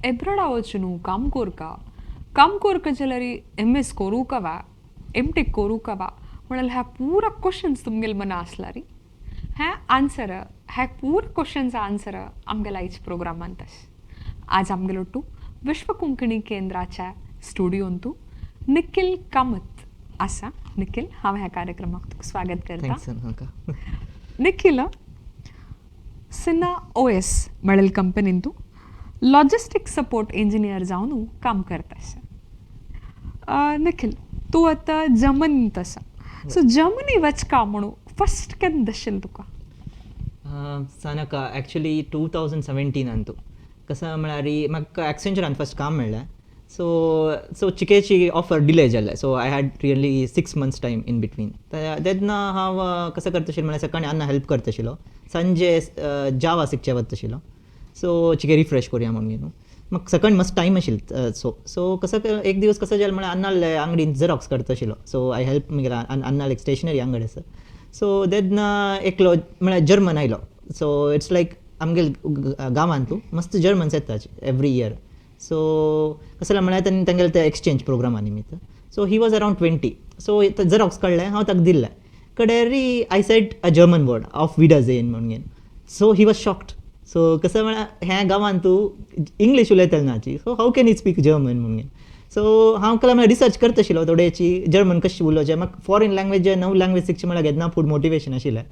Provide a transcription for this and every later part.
एब्रॉडा वचून काम कोरका, काम कोरका जाल्यार एम एस कोरूका वा, एम टेक कोरूका वा म्हणाल, ह्या पुरा क्वेश्चन्स तुमगेले मना आसलारी ह्या आन्सर, ह्या पूरा क्वेश्चन्स आन्सर आमगेल्या आयज प्रोग्रामांत आस. आज आमगेलो ಒಟ್ಟು विश्व कोंकणी केंद्राच्या स्टुडियोंतू निखिल कामत आसा. निखिल, हांव ह्या कार्यक्रमाक तुका स्वागत करता. Thanks नका. ನಿಖಿಲ ಸಿನ್ನ ओ एस म्हळेल कंपनीन तूं लॉजिस्टीक सपोर्ट इंजिनियर जावन काम करता आसा. निखिल, तूं आतां जर्मनींत आसा, सो जर्मनी वचका म्हणून फस्ट केन्ना दशिल्लें तुका? सानका, एक्चुली 2017नांतू. कसं म्हळ्यार म्हाका एक्सेंचरान फस्ट काम मेळ्ळें. सो सो चिकेची ऑफर डिले जालें, so I had really 6 months time in between. तेन्ना हांव कसं करताशिल्लो म्हळ्यार सकाळी अन्ना हेल्प करताशिल्लो, संजे जावा शिकचे वताशिल्लो. सो चिके रिफ्रेश करुया म्हणून न्हू, म्हाका सकाळी मस्त टायम आशिल्लो. सो सो कसं एक दिवस कसं जालें म्हळ्यार अन्नाले अंगडीन झेरॉक्स करताशिल्लो. सो I help म्हगेल्या अन्नाले, एक स्टेशनरी अंगडी आसा. सो तेन्ना एकलो म्हळ्यार जर्मन आयलो. सो it's like आमगेले गांवांतू मस्त जर्मन्स येता एवरी इयर. सो कसं जालें म्हळ्यार तेन्ना तेंगेले ते एक्सचेंज प्रोग्रामा निमित्त. So he was around 20. So Xerox काडलें, हांव ताका दिल्लें कडेरी I said a German word, "Auf Wiedersehen" म्हणून. So he was shocked. So कसं म्हळ्यार ह्या गांवांत तूं इंग्लीश उलयतले नाची, so how can you speak German म्हणून. सो हांव कला म्हळ्यार रिसर्च करताशिल्लो थोडेची, जर्मन कशी उलोवचें. म्हाका फॉरेन लँग्वेज, नव लँग्वेज शिकचे म्हळ्यार घेतना फूड मोटिवेशन आशिल्लें.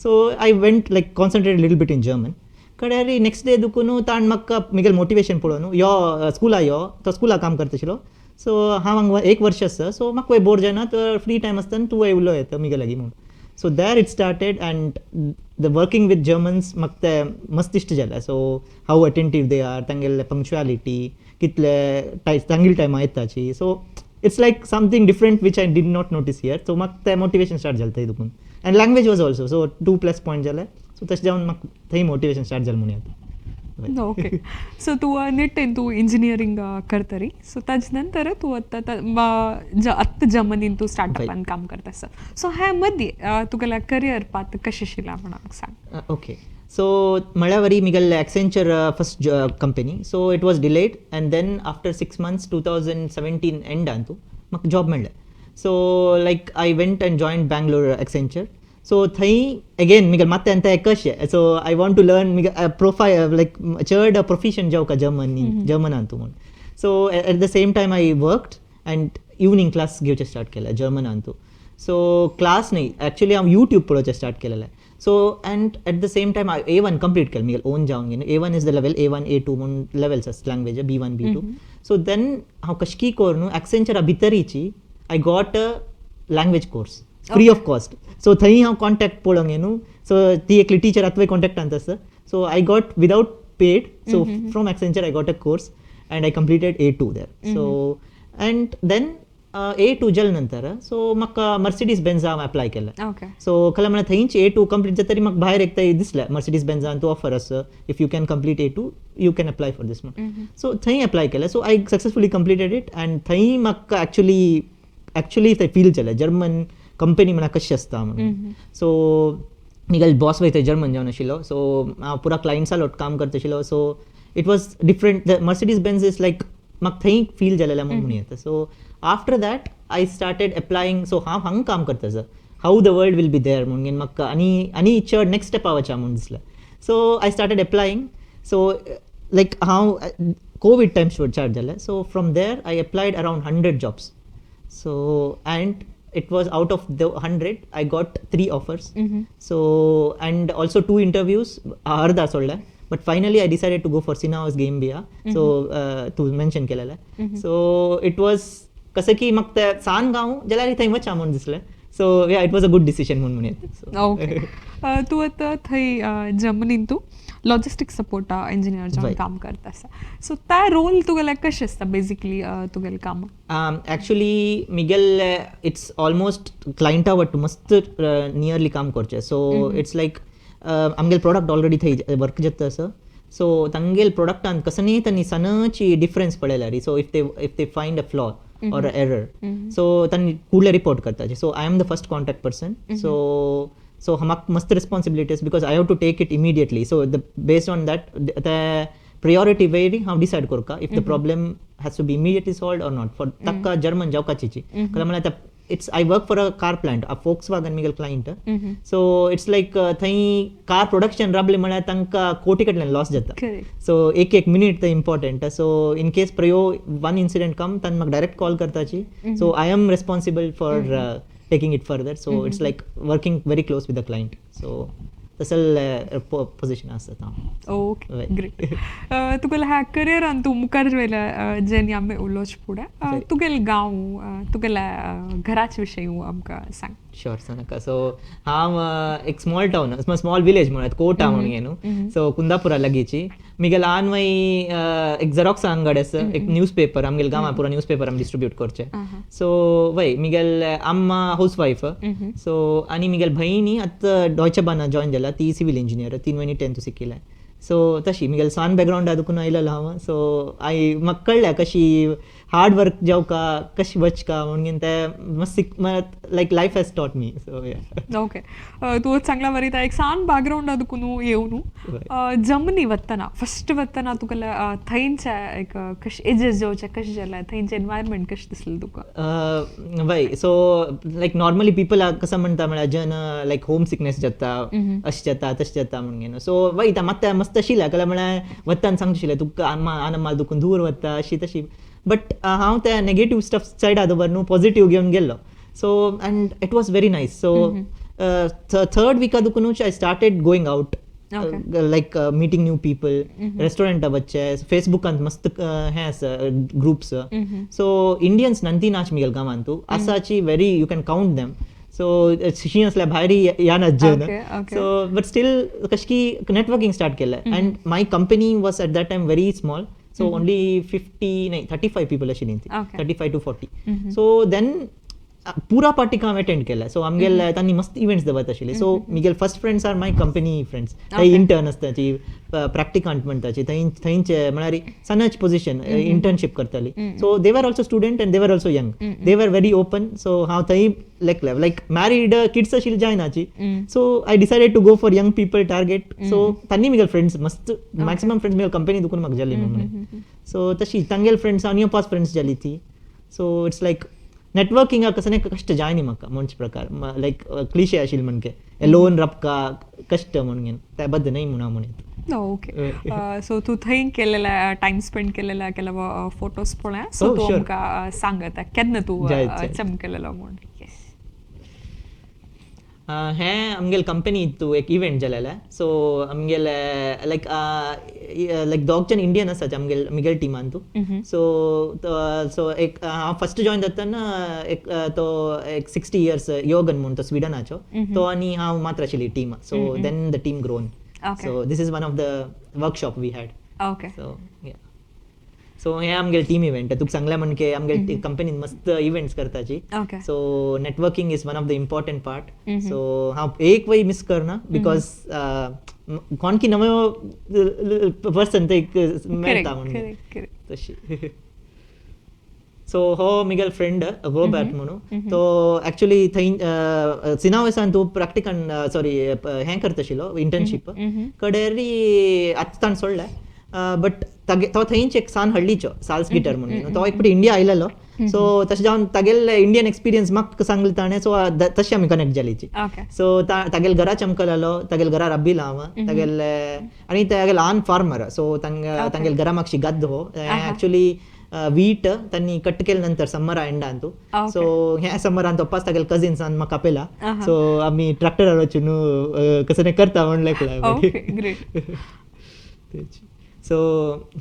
So I went like concentrate little bit in German. कडेरी next day दुखून ताण म्हाका म्हगेलें मोटिवेशन पळोवन, यो स्कुला यो. तो स्कुला काम करताशिल्लो. सो हांव हांगा एक वर्ष आसा, सो म्हाका बोर जायना तर फ्री टायम आसता, तूं उलोवं येता म्हगे लागीं म्हणून. So there it started and the working with Germans म्हाका तें मस्त इश्ट जालें. So how attentive they are, तांगेले पंक्चुअलिटी, कितले तांगेले टायमार येताची. So it's like something different which I did not notice here. So म्हाका तें मोटिवेशन स्टार्ट जालें थंय दुखून and language was also, so two plus point जालें. सो तशें जावन म्हाका थंय मोटिवेशन स्टार्ट जालें म्हणून येता. ओके, सो तूं निट्टेन तूं इंजिनियरींग करतरी, सो ताजे नंतर तूं आतां आत्तां जर्मनीन तूं स्टार्टअपान काम करता आसा. सो ह्या मदीं तुगेल्या करियर पाथ कशें आशिल्लें म्हणून म्हाका सांग. ओके, सो म्हळ्यार वरी Miguel Accenture first company, so it was delayed and then after 6 months, 2017 एंडान तूं म्हाका जॉब मेळ्ळें. So like I went and join Bangalore Accenture. So थंय अगेन मिगल मात्तें आनी कशें, so I want to learn मिगे प्रोफायल लायक चड प्रोफिशंट जावका जर्मन जर्मनान तूं म्हूण. So at the same time I worked and evening class घेवचें स्टार्ट केलें जर्मनान तूं. सो क्लास न्ही, एक्चुअली हांव यूट्यूब पळोवचें स्टार्ट केलेलें. So and at the same time A1 complete केलें मिगेल ओन जावन. A1 is the level, A1, A2 म्हूण लेवल्स आसा language, B1, B2. So then हांव कशकी करून एक्सेंचरा भितरीची I got a language course free of cost. So थंय हांव contact पळोवंक न्हू, सो ती एकली टिचर आतां कॉन्टॅक्टांत आसा. So I got without paid, so from Accenture I got a course and I completed A2 there. So and then A2 जाले नंतर, सो म्हाका मर्सिडीज बेन्झा हांव अप्लाय केलें. सो कला म्हळ्यार थंयच ए टू कंप्लीट जातरी म्हाका भायर एक थंय दिसलें, मर्सिडीज बेन्झान तूं ऑफर आसा, if you can complete A2, you can apply for this म्हणून. सो थंय अप्लाय केलें. So I successfully completed it and थंय म्हाका एक्चुअली एक्चुअली थंय फील जालें जर्मन कंपनी म्हळ्यार कशी आसता म्हणून. सो मिगेल बॉस वयता जर्मन जावन आशिल्लो. सो हांव पुरा क्लायंट्सा लोट काम करताशिल्लो. So it was different. The Mercedes Benz is like म्हाका थंय फील जालेलें म्हणून येता. So after that I started applying. So हांव हांगा काम करता sir, how the world will be there म्हणून म्हाका आनी आनी चड नेक्स्ट स्टेपा वचा म्हणून दिसलें. So I started applying. So like हांव कोवीड टायम स्टार्ट जालें. So from there I applied around 100 jobs. So and it was out of the 100 I got three offers. So and also two interviews अर्धा सोडले, but finally I decided to go for Synaos GmbH. So तूं mention केलेलें. So it was कसं की म्हाका ते सान गांव जाल्यार थंय वचा म्हणून दिसलें. So yeah, it was a good decision म्हणून म्हणून सो. ओके, तूं आतां थंय जर्मनीन तूं लॉजिस्टीक सपोर्ट इंजिनियर जावन काम करता आसा. सो त्या रोल तुगेलें कशें आसता बेजिकली तुगेलें काम? एक्चुअली मिगेल it's almost क्लायंटा वट्टू मस्त नियरली काम करचें. सो it's like आमगेले प्रोडक्ट ऑलरेडी थंय वर्क जाता आसा. सो तांगेल प्रोडक्टान कसनी तांणी सनची डिफरन्स पळयल्यार, so if they find a flaw or error, so तांणी कुडले report करताचे. So I am the first contact person. So म्हाका मस्त responsibilities because I have to take it immediately. So the based on that ते priority very हांव decide करता if the problem has to be immediately solved or not. For ताका German जावकाची कारण म्हळ्यार it's I work for a car plant, a Volkswagen Miguel client. So it's like थंय car production राबले म्हळ्यार तांकां कोटी कडल्यान लॉस जाता. सो एक एक मिनीट ते important. So in case prio one incident come, तांकां म्हाका डायरेक्ट कॉल करताची. So I am responsible for taking it further. So it's like working very close with the client. So तसले position आसता हांव. Okay, great. तुगेले ह्या करियरान तूं मुखार वयल्या जेन्ना आमी उलोवचे फुडें, तुगेले गांव, तुगेल्या घराचे विशयी आमकां सांग. शुअर सनका. सो हांव एक स्मॉल टावन, स्मॉल विलेज म्हणत, कोटा म्हणून न्हू. सो कुंदापुरा लागींची. मिगे ल्हान वय एक झेरॉक्स अंगड आसा, एक न्यूज पेपर. आमगेले गांवां पुरा न्यूज पेपर आमी डिस्ट्रिब्यूट करचे. सो वय मिगेल अम्मा हाऊस वायफ. सो आनी मिगेल भयणी आतां डॉयचे बाना जॉयन जाला, ती सिवील इंजिनियर. 3 म्हयने टेंथ शिकिल्लें. सो तशी मिगेल सान बॅकग्रावंड दुकून आयलेलो हांव. सो I म्हाका कळ्ळें कशी हार्ड वर्क जावका, कशी वचका म्हणून. ते मस्त like life has taught me, so okay, तूं चांगला वरिता एक सान बॅकग्रावंड दुकून येवन जर्मनी वतना, फर्स्ट वतना तुका थंयचे एक कशें एडजस्ट जावचें कशें जालें? थंयचें एनवायरमेंट कशें दिसलें तुका? वय, सो लायक नॉर्मली पिपल कसं म्हणटा म्हळ्यार जन लायक होम सिकनेस जाता, अशें जाता, तशें जाता म्हणून. सो वय, मात मस्त आशिल्लें. कळ्ळें म्हळ्यार वतान सांगचें आशिल्लें तुका आनमाल दुखून दूर वता, अशी तशी. बट हांव त्या नेगेटीव स्टफ सायडा दवर न्हू, पॉझिटीव घेवन गेल्लो. So and it was very nice. So third विका दुखूनच I started going out, like meeting new people, रेस्टॉरंटा वच्चे. फेसबुकांत मस्त हें आसा ग्रुप्स. सो इंडियन्स नंती नाच मिगेल गांवांतू, आसाची very, you can count them. So शी असल्या भायर या नाच जन. सो बट स्टील कशें की नेटवर्किंग स्टार्ट केलें. And my company was at that time very small, so only 50 नाही, 35 पीपल आशिल्ली ती. 35 to 40. So then पुरा पार्टीक हांव अटेंड केलें. सो आमगेले तांणी मस्त इव्हेंट्स दवरत आशिल्ले. So Miguel first friends are my company friends. थंय इंटर्न आसताची, प्रॅक्टिकंट म्हणटाची, थंय थंयचे म्हळ्यार सनच पोझिशन इंटर्नशीप करताली. So they were also student and they were also young, they were very open. So हांव थंय लायक लायक मॅरीड किड्स आशिल्ली जायनाची. So I decided to go for young people target. So तांणी Miguel friends मस्त, maximum friends Miguel company Dukun म्हाका जाली म्हणून. So तशी तांगेल friends आनी पास फ्रेंड्स जाली ती. सो it's like नेटवर्किंगाक कसं कष्ट जायनी म्हाका म्हणचे प्रकार लायक क्लिशे आशिल्ले म्हणके लोन रपका कष्ट म्हणून, त्या बद्दल न्हय म्हणून हांव म्हणीत. ओके, सो तूं थंय केलेल्या टायम स्पेंड केलेल्या ಕೆಲವು फोटोज पळय. सो तूं आमकां सांगता केन्ना तूं चमकेलेलो म्हूण. येस. हें आमगेले कंपनी तूं एक इव्हेंट जालेलें. सो आमगेले लायक लायक दोग जण इंडियन आसात आमगेल मिगेल टिमान तूं. सो सो एक हांव फर्स्ट जॉयन जातना एक तो एक 60 इयर्स योगन म्हूण, तो स्विडनाचो. तो आनी हांव मात्र आशिल्ली team. So then the team grown. So this is one of the workshop we had. So या, सो हे आमगेले टीम इव्हेंट. तुका सांगलें म्हणके आमगेले कंपनीन मस्त events करताची. So networking is one of the important part. So हांव एक वय मिस करना, because कोण की नवो पर्सन ते एक मेळटा म्हणून. तशी सो हो मिगेल फ्रेंड रोबर्ट म्हणून, तो एक्चुअली थंय सिनावेसान तूं प्रॅक्टिकन, सॉरी, हें करता आशिल्लो इंटर्नशीप कडेरी. आतां ताणें सोडलें, बट तागे तो थंयच एक सान हळ्ळीचो, साल्स गिटर म्हणून. तो एक फावटी इंडिया आयलेलो. सो तशें जावन तागेले इंडियन एक्सपिरियन्स म्हाका सांगलें ताणें. सो तशें आमी कनेक्ट जाली. सो तागेले घरा चमकल आलो, तागेले घरा रब्बीला हांव तागेले. आनी तागेले ल्हान फार्मर. सो तांगेले घरा मातशी गद्द हो एक्चुअली वीट तांणी कट केले नंतर समरा एंडान. सो ह्या समरान तोपास तागेले कजिन्सान म्हाका आपयला. सो आमी ट्रॅक्टरार वचून कसं करता म्हणलें. ग्रेट. सो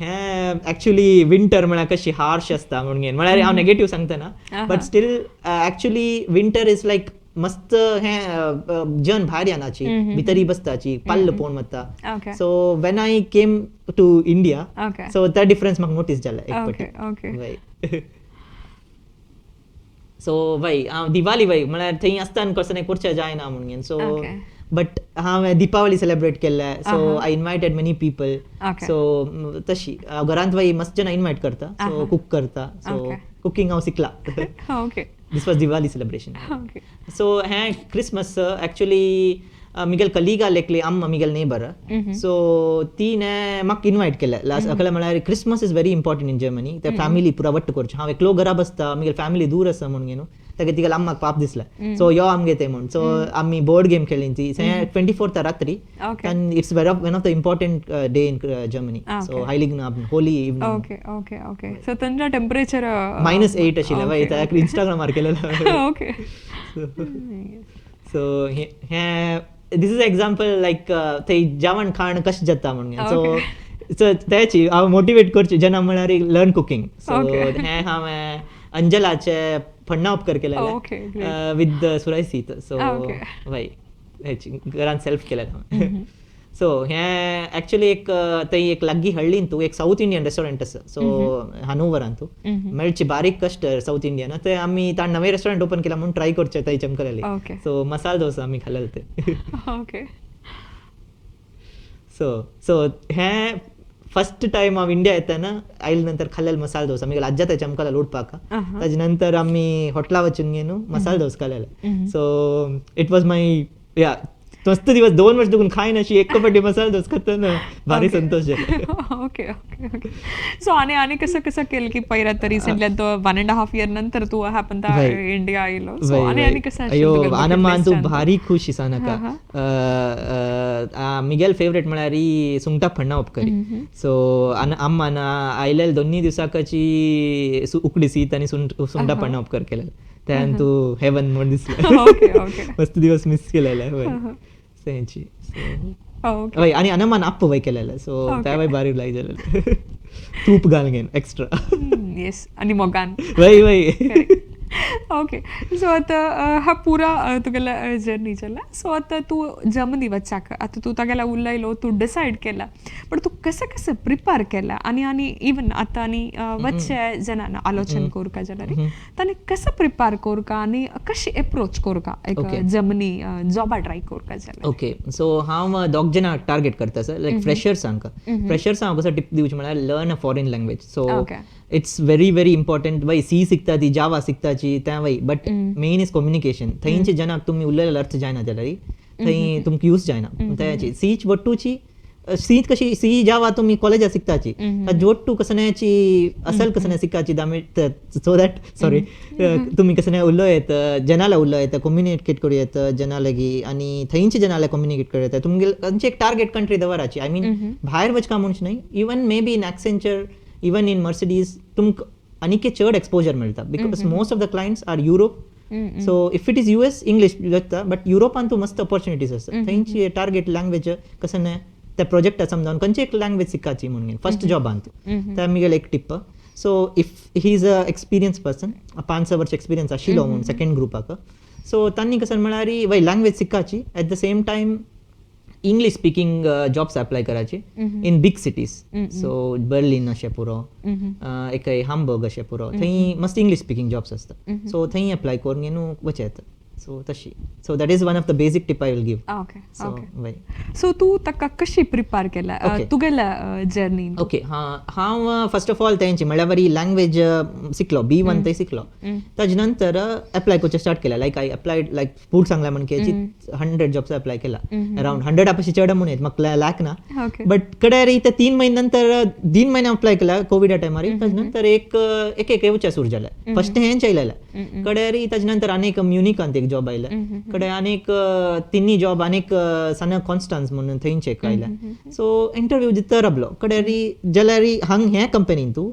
हें एक्चुअली विंटर म्हळ्यार कशी हार्श आसता म्हणून, म्हळ्यार हांव नेगेटीव सांगतना, but still actually winter is like मस्त हें, जन भायर येनाची, भितरी बसताची, पाल्ल पळोवन वता. So when I came to India, so त्या डिफरन्स म्हाका नोटीस जाला एक पटी. सो वय हांव दिवाळी वय म्हळ्यार थंय आसतना कसं करचें जायना म्हणून. सो बट हांवें दिपावली सेलिब्रेट केल्लें. So I invited many people. So तशी घरांत वय मस्त जन इनवायट करता, सो कुक करता. सो कुकींग हांव शिकला. This was Diwali celebration. So हें क्रिसमस एक्चुअली मिगेल कलीगा लेकली अम्मा मिगेल नेबर, सो तीने म्हाका इनवायट केलें लास्ट. अकले म्हळ्यार Christmas is very important in Germany. ते फॅमिली पुरा वट्ट करचें. हांव एकलो घरा बसता, मिगेल फॅमिली दूर आसा म्हणून न्हू, ताका तिगेल अम्माक पाप दिसलें, सो यो आमगे ते म्हूण. सो आमी बोर्ड गेम खेळ्ळी ती 24th रात्री. And it's very one of the important day in Germany. So Heiligabend, holy evening. Okay, so थंय टेम्परेचर -8 आशिल्लें वय. इन्स्टाग्रामार केलेलें. सो हें this is example like थंय जेवण खाण कशें जाता म्हणून. सो सो तेची हांव मोटिवेट करचें जेन्ना म्हळ्यार लर्न कुकींग. सो हें हांवें अंजलाचे फण्णा उपकर केलेलें विथ सुराय सीत. सो वय, हेची घरान सेल्फ केलेलें हांवें. सो हें एक्चुअली एक थंय एक लागीं हळ्ळीन तूं एक साऊथ इंडियन रेस्टॉरंट आसा. सो हानोवरान तूं मेळची बारीक कश्ट साऊथ इंडियन. ते आमी ताण नवें रेस्टॉरंट ओपन केला म्हणून ट्राय करचें थंय चमकलेली. सो मसाल डोसा आमी खालेले ते. सो सो हें फर्स्ट टायम हांव इंडिया येतना आयले नंतर खाल्लेले मसाल डोसा. मिगेले आज्जा थंय चमकला उडपाक. ताजे नंतर आमी हॉटेला वचून न्हू मसाल dosa खालेले. So it was my yeah मस्त दिवस. 2 वर्ष दुखून खायन अशी एक पट्टी मसाला डोसा खातना भारी संतोष जालो. ओके ओके ओके सो आणि आणि कसं कसं केलं की पहिला तर रिसेंटली तो 1.5 इयर नंतर तू हॅपन इंडिया आयलो, सो आणि आणि कसं अयो, आनंद तू भारी खुश नाका. मिगेल फेवरेट म्हळ्यार सुंगटा फण्णा उपकरी. सो अम्मान आयलेले दोन्ही दिवसाकाची उकडी शीत आणि सुंगटा फण्णा उपकर केलेले. त्यान तू हेवन म्हणून दिसले. ओके ओके मस्त दिवस मिस केलेले वय तेंची. वय, आणि अनमान अप्प वय केलेले. सो त्या वय बारीक लायक जालेले, तूप घाल घेन एक्स्ट्रा. येस, आणि मोगान. वय वय. ओके, सो आता हा पुरा तुगेला जर्नी चला. सो आता तू जर्मनी वचाक, आता तू तागेला उलयलो, तू डिसायड केला, पण तू कसं कसं प्रिपेअर केला आणि आणि इवन आता आणि वच्चे जणांना आलोचन करूका जाल्यार तांणी कसं प्रिपेअर करूका आणि कशी एप्रोच करूका एक जर्मनी जॉबा ट्राय करूका जाल्यार? ओके, सो हांव दोग जाणां टार्गेट करता सर, लायक फ्रेशर्सांक. फ्रेशर्सांक हांव कसो टिप दिवची म्हळ्यार learn a foreign language. So it's very very important. वय, सी शिकता ती, जावा शिकताची त्या वय, बट मेन is communication. थंयचे जनाक तुमी उलयलेले अर्थ जायना जाल्यार थंय तुमकां यूज जायना. त्याची सीच वट्टूची सीत कशी सी जावा तुमी कॉलेजात शिकताची, वट्टू कसं न्याची असल कसं शिकाची दामे, सो that sorry तुमी कसं न्याय उलो येत जनाला, उलो येता, कम्युनिकेट करू येत जना लागी आणि थंयचे जनाला कम्युनिकेट करू येता. तुमगे खंयची एक टार्गेट कंट्री दवराची. I mean भायर वचका म्हणून न्हय, even maybe in Accenture, even in Mercedes तुमकां आनीक चड एक्सपोजर मेळटा because most of the clients are Europe. So if it is US, English जाता, बट युरोपान तूं मस्त ऑपॉर्च्युनिटीज आसता. थंयची टार्गेट लँग्वेज कसं न्हय त्या प्रोजेक्टा समजावन खंयची एक लँग्वेज शिकाची म्हणून फर्स्ट जॉबान तूं. त्या मिगेल एक tip. So if he is a experience person, 5-6 वर्ष एक्सपिरियन्स आशिल्लो म्हणून सेकंड ग्रुपाक, सो तांणी कसं म्हळ्यार वय लँग्वेज शिकाची, at the same time English speaking jobs apply करायचे in big cities. So Berlin अशें पुरो, एक हांबर्ग अशें पुरो, थंय मस्त इंग्लीश स्पिकींग जॉब्स आसता. सो थंय अप्लाय करून न्हू वचें येता. सो तशी, so that is one of the basic tip I will give. So वय. सो तू ताका कशी प्रिपेर केला तुगेल्या जर्नी? ओके, हां, हांव फर्स्ट ऑफ ऑल तेंची म्हळ्यार बरी लँग्वेज शिकलो, B1 थंय शिकलो. ताजे नंतर अप्लाय करचें स्टार्ट केलें. लायक I applied like फूड सांगला म्हण 100 जॉब्स अप्लाय केला, अराउंड 100 पशी चड म्हणून येत म्हाका लायक ना. बट कडेर ते 3 म्हयने नंतर, 3 म्हयने अप्लाय केला कोविडा टायमार. ताजे नंतर एक एक एक येवचें सुरू जालें. फर्स्ट हेंच आयलेलें. कडेर ताजे नंतर आनीक म्युनिकांत एक जॉब आयलें. कडे आनीक तिन्ही जॉब, आनीक सन कॉन्स्टन्स म्हणून थंयचे एक आयलें. सो इंटरव्यू दिता रावलो. कडेर जाल्यार हांग हे कंपनीन तूं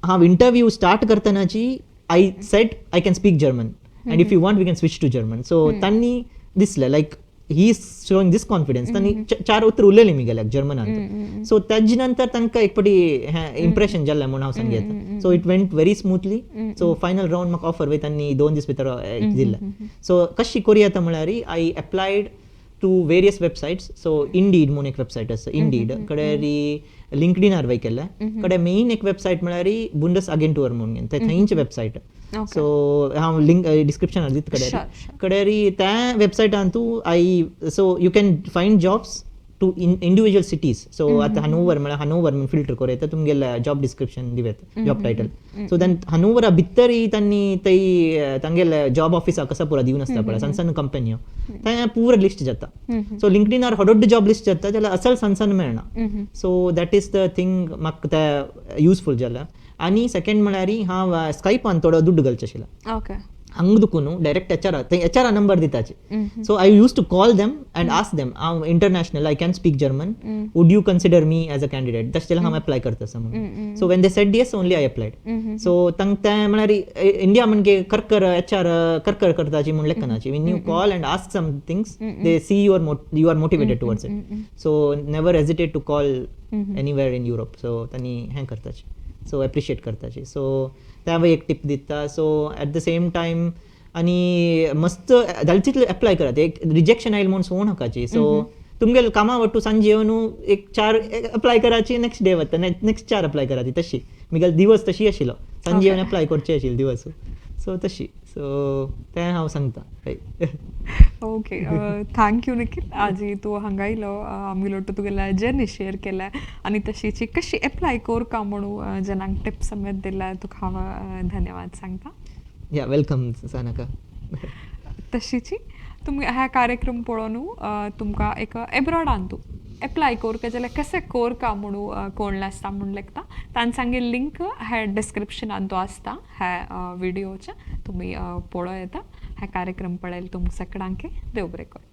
हांव इंटरव्यू स्टार्ट करतनाची I said I can speak German and if you want we can switch to German. So तांणी दिसलें like he is showing this confidence. तांणी चार उतर उलयली मी गेल्याक जर्मनान. सो ताजे नंतर तांकां एक पटी हें इम्प्रेशन जालें म्हणून हांव सांगता. So it went very smoothly. So final round म्हाका ऑफर वय तांणी 2 दीस भितर दिलें. सो कशी करूं येता म्हळ्यार I applied to various websites. So Indeed म्हणून एक वेबसायट आसा, इंडीड कडे लिंकडिनार वय केलें. कडे मेन एक वेबसायट म्हळ्यार बुंडस अगेंटूर म्हणून ते थंयची वेबसायट. सो हांव लिंक डिस्क्रिप्शनार दिता. कडे कडे त्या वेबसायटान तूं I so you can find jobs to individual cities. So आतां हनोवर म्हळ्यार हनोवर म्हूण फिल्टर करूं येता, तुमगेले जॉब डिस्क्रिप्शन दिवेत, जॉब टायटल. सो then हनोवरा भितरय तांणी थंय तांगेले जॉब ऑफिसा कसा पुरा दिवन आसता पळय, सण सण कंपन्यो, थंय पुरा लिस्ट जाता. सो लिंकडिनार हडोड्ड जॉब लिस्ट जाता जाल्यार असल सण सण मेळना. So that is the thing म्हाका ते युजफूल जाला. आनी सेकंड म्हळ्यार हांव स्कायपान थोडो दुड्ड घालचो आशिल्लो. हांगा दुकून डायरेक्ट एचआर, थंय एचआर नंबर दिताचे. So I used to call them and ask them, हांव international, I can speak German, would you consider me as a candidate? तशें जाल्यार हांव एप्लाय करता आसा म्हणून. So when they said yes, only I applied. So तांकां तें म्हळ्यार इंडिया म्हणजे करकर एचआर करकर करताची म्हूण लेखनाची. When you call and ask some things, they see you are motivated towards it. So never hesitate to call anywhere in Europe. So तांणी हें करताचे, सो एप्रिशिएट करताची. सो ते हांव एक टीप दिता. So at the same time, आनी मस्त जालें तितलें एप्लाय करात. एक रिजेक्शन आयलें म्हूण सोडूं नाकाची. सो तुमगेले कामा वट्टू सांजे येवन एक चार एप्लाय कराची, नेक्स्ट डे वता, नेक्स्ट चार अप्लाय कराची. तशी मिगेलो दिवस तशी आशिल्लो, सांजे येवन एप्लाय करचे आशिल्ले दिवस. सो तशी, सो तें हांव सांगता हय. Okay, thank you Nikhil. आजी तूं हांगा येयलो, आमगेलो तुगेल्या जर्नी शेअर केल्या आनी तशीची कशी एप्लाय करका म्हणून जनांक टिप्स समेत दिल्या, तुका हांव धन्यवाद सांगता. या, welcome सानका. तशीची तुमी ह्या कार्यक्रम पळोवन तुमकां एक एब्रॉडान तूं एप्लाय करका जाल्यार कशें करका म्हणून कोण आसता म्हूण लेखता, तांचे सांगे लिंक ह्या डिस्क्रिप्शनान तो आसता ह्या विडियोच्या, तुमी पळोवं येता. ह्या कार्यक्रम पळयले तुमकां सगळ्यांक देव बरें करूं.